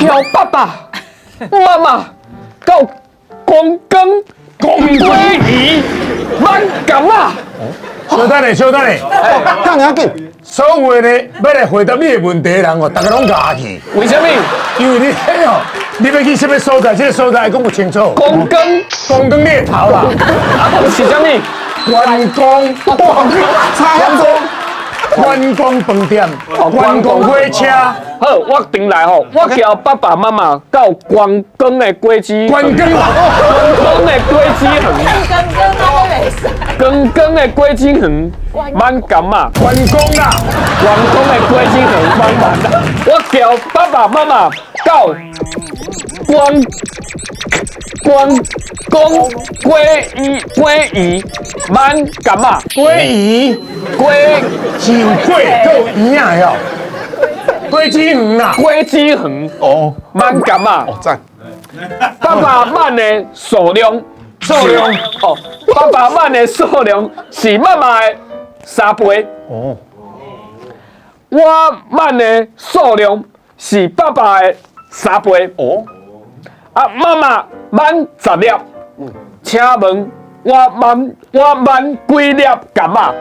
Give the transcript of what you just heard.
叫爸爸媽媽到觀光公果園挽柑仔。稍等下，稍等下，講較緊，所有的呢，欲來回答你的問題的人哦，逐家攏咬去，為啥物？因為你哦，你欲去啥物所在，這个所在講無清楚。觀光觀光你的頭啦，啊，是啥物？觀光，差遐多。觀光飯店，觀光火車，好，我轉來吼，我叫爸爸媽媽到觀光的果子，觀光觀光的果子園，剛剛都袂使。觀光的果子園，挽柑仔，觀光啦，觀光的果子園挽柑仔。我叫爸爸媽媽到觀觀光果園果園挽柑仔，果園果是有果，閣有園仔的哦，果子園啦，果子園挽柑仔。哦，讚。爸爸挽的數量，數量哦，爸爸挽的數量是媽媽的3倍。我挽的數量是爸爸的3倍。啊，媽媽挽10粒。請問我挽幾粒柑仔？